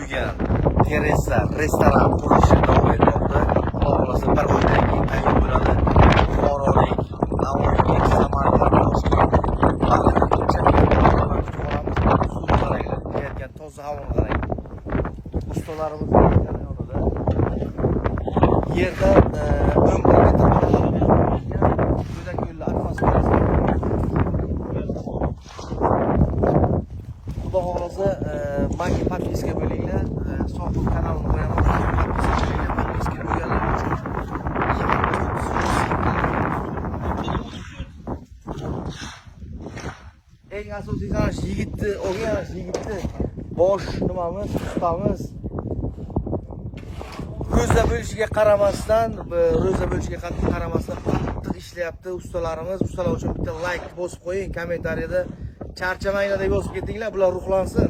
Turgan terrasa, restoran qurilishi davom etmoqda. Xudo xohlasa, bir oydan keyin tayyor bo'ladi. Buxorolik, Navoiylik, Samarqand, Toshkent barcha kutib olamiz. Suvni qaranglar, kelayotgan toza havoni qaranglar. Ustalarimiz jarayonida yerdan 11 metr balandlikda Go'dak yo'lli atmosferasi. Xudo xohlasa, manga подписка bo'linglar. Sohib kanalini qo'yaman. Подписка bo'linglar. Подписка bo'lganlar uchun 20, 30. Eng asosiysi, ana shu yigitni olgan, ana shu yigitni bosh nimamiz, ustamiz ro'za bo'lishiga qaramasdan, ro'za bo'lishiga qaramasdan qattiq ishlayapti ustalarimiz. Ustalar uchun bitta layk bosib qo'ying, kommentariyada "Charchamanglar" deb yozib ketinglar, bular ruhlansin.